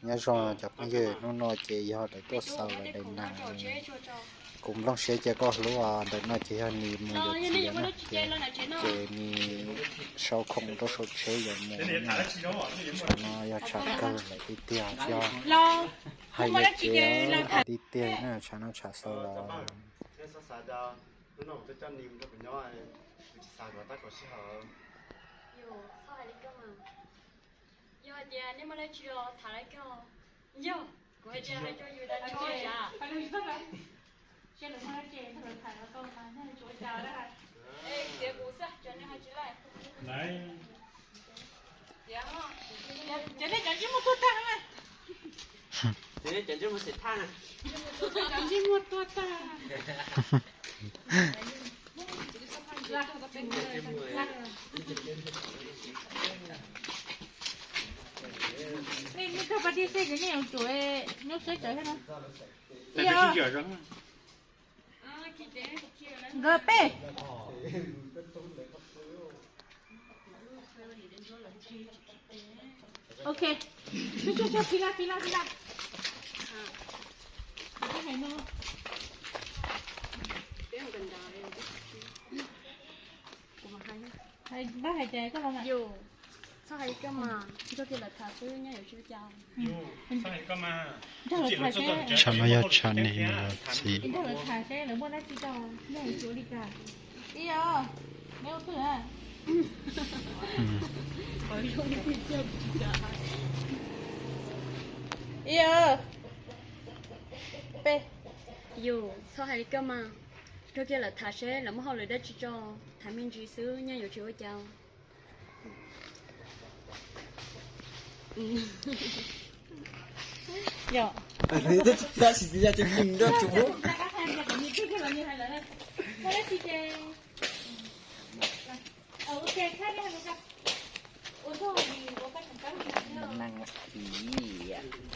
Nyob zoo cov phooj ywg, hnub no ces yog lawv tuaj xaus lawv daim nees. Kuv nplooj siab cia koj hlub os. Ntawm no ces yog nws mus yuav txiv na, ces, ces nws sau khoom rau saum tsheb yuav mus na. Tshav no yog tshav kawg lawm tiag tiag, tsis yog hais yuav tsev tiag tiag na, tshav no tshav xaus lawm. Yog hais tias nej muaj dab tsi los tham lawv kiag. Yog, kuv hais tias hais rau yus tas tso sav. Seb lawv muaj dab tsi los tham rau koj mas nej tsuav cas lawm. Tias kuv xwb, cov nej hais tsis laij. Tias, tias nej cov ntsej muag tuag tag na. Tias nej cov ntsej muag xim thaj na. Cov ntsej muag tuag tag. Nej, nej tag pas tiaj seb ces nej yuav tsum nyob seb tsawv thiab no. Ib, ob, nkawd peb. Ok. Sub, sub, sub, phi laj, phi laj, phi laj. Hais, npab hais tias koj los mas. Yus, txhob hais li koj mas, nrog kiag lawv tham xwb, nyob yuav tsis ua cas. Nrog lawv tham seb. Tsam no yog tsam nws mus yuav txiv. Nrog lawv tham seb lawv muaj dab tsi rau, nyob yuav tsis ua li cas. Ib, ob, neb ua twg na? Ib, ob, peb. Yus, txhob hais li koj mas, nrog kiag lawv tham seb lawv muaj hauj lwm dab tsi rau, tham me ntsis xwb, nyob yuav tsis ua cas. Yog.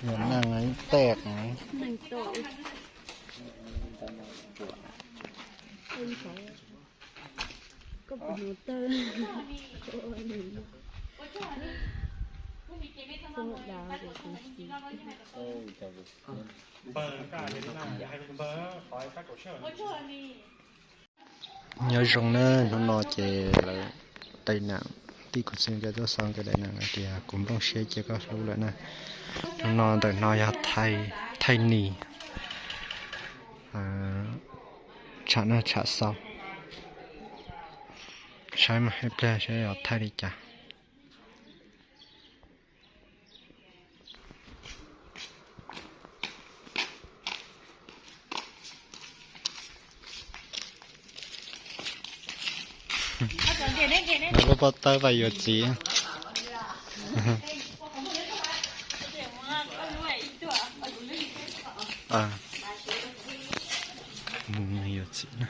Yog neeg ib teg. Koj puas mus tawg? Nyob zoo na, hnub no ces lawv daim neem, tij kuv txiv nkawd tuaj xaus nkawd daim neem hais tias kuv nplooj siab cia koj hlub lawm na. Hnub no ntawm no yog thaij nis, tsam no tsam xaus, saib mas ib pliag saib yuav thaij li cas. Lub pob tawb pais yuav txiv. Yuav txiv na.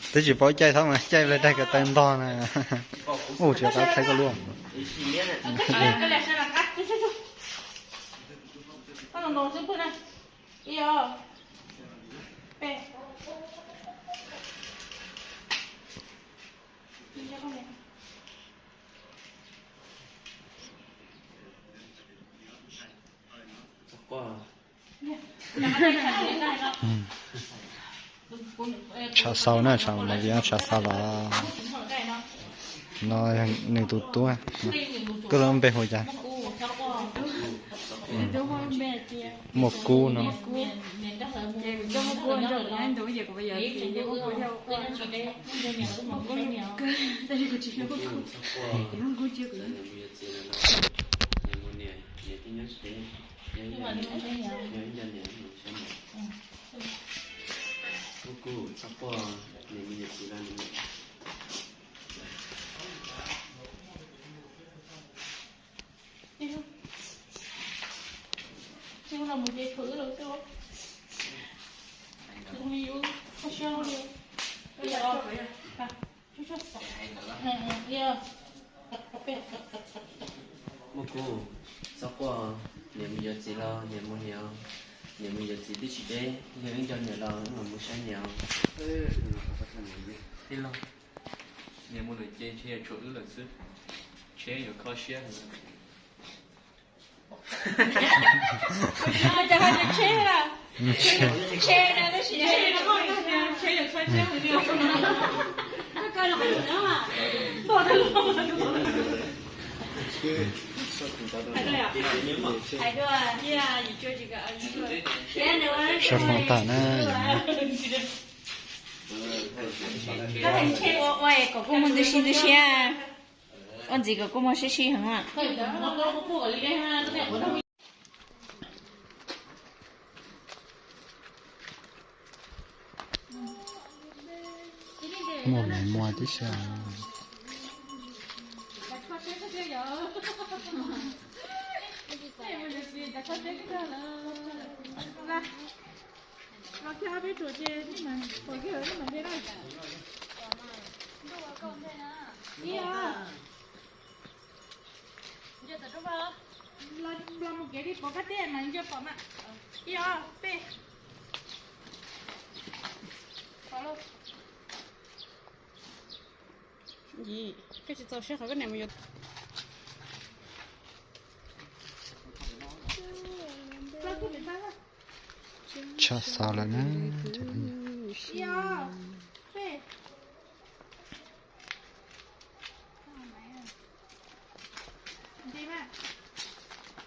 Twb tsis paub caij thaub mas caij ple daig ko taw ntog na. Ub, tsis qab thaij koj lub. Tshav xaus na, tshav mas vim tshav xaus los no nws tus tub, koj lub npe hu cas? Muaj Kub no. Muaj kub, txhob quaj, niam mus yuav txiv los niam mus niam, niam mus yuav txiv twb tsis deb, yog wb nco niam los wb mam mus saib niam. Tij laug, niam mus lawm ces ntshe yuav tshuav wb lawm xwb, tsheb yuav kho siab heev. Sab qhov tas na. Ua kom kuj muaj ntxim ntxim siab, ua ntxiv kom kuj muaj siab sib heev. Muaj me muaj tib si. Los kiag peb ruam ces nej mam pom kiag nej mam nte na. Ib os, los mus kev li pov kab teb mas nco pom mas. Ib os, peb. Koj tsis txaus siab qhov koj niam mus yuav. Tshaj xav lawm na. Ib os, peb.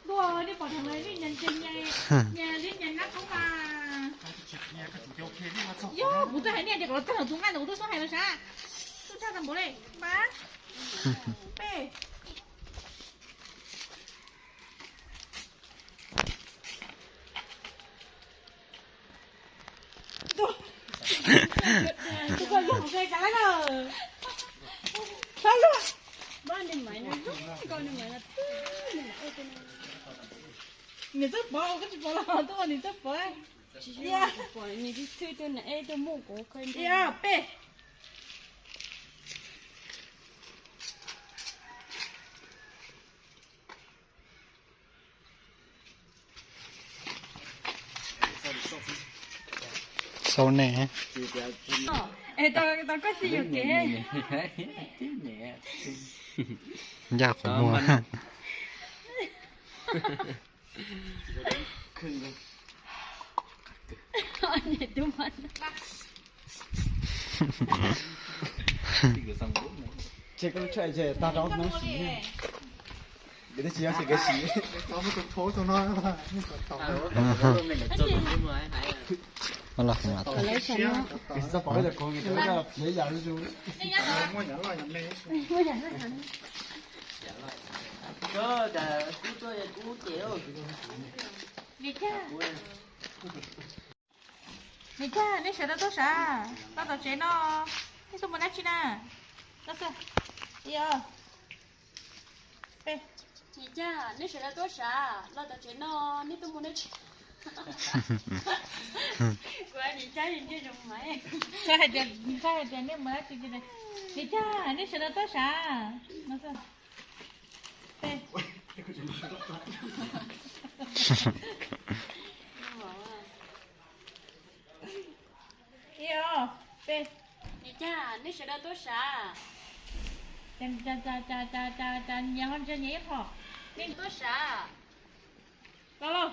Ntuj, nej pom dheev lawm, nej nyias nyias nyias, nyias liab nyias nab koob mas. Yog kuv twb hais nej tias kom los tag tus nqaij ntawd kuv twb xub hais los sav. Tuaj tshaj tag npaum li mas. Peb. Nws twb pov, koj tsis pom los twb ua nws twb pov. Nws twb twb na, eb, twb muaj kuv kho. Peb. Xau ne. Es tau, tau koj xij yus kev. Ncaj qhov muag. Ces koj tshaj ces tag rau no siv. Nkawd twb tsis yog xyem kev siv. Los Vim cas nej sawv daws tuaj sav los tom tsev no? Nej tuaj mus dab tsi na? Ib os, peb. Vim cas nej sawv daws tuaj sav los tom tsev no? Nej tuaj mus dab tsi? Kuv vim cas ntiag zoo mas. Txhob hais tias, txhob hais tias nej mus dab tsi. Vim cas nej sawv daws tuaj sav? Ib os, peb. Vim cas nej sawv daws tuaj sav? Cas nyias ho ntsia nyias ib qho. Nej tuaj sav. Los lauj,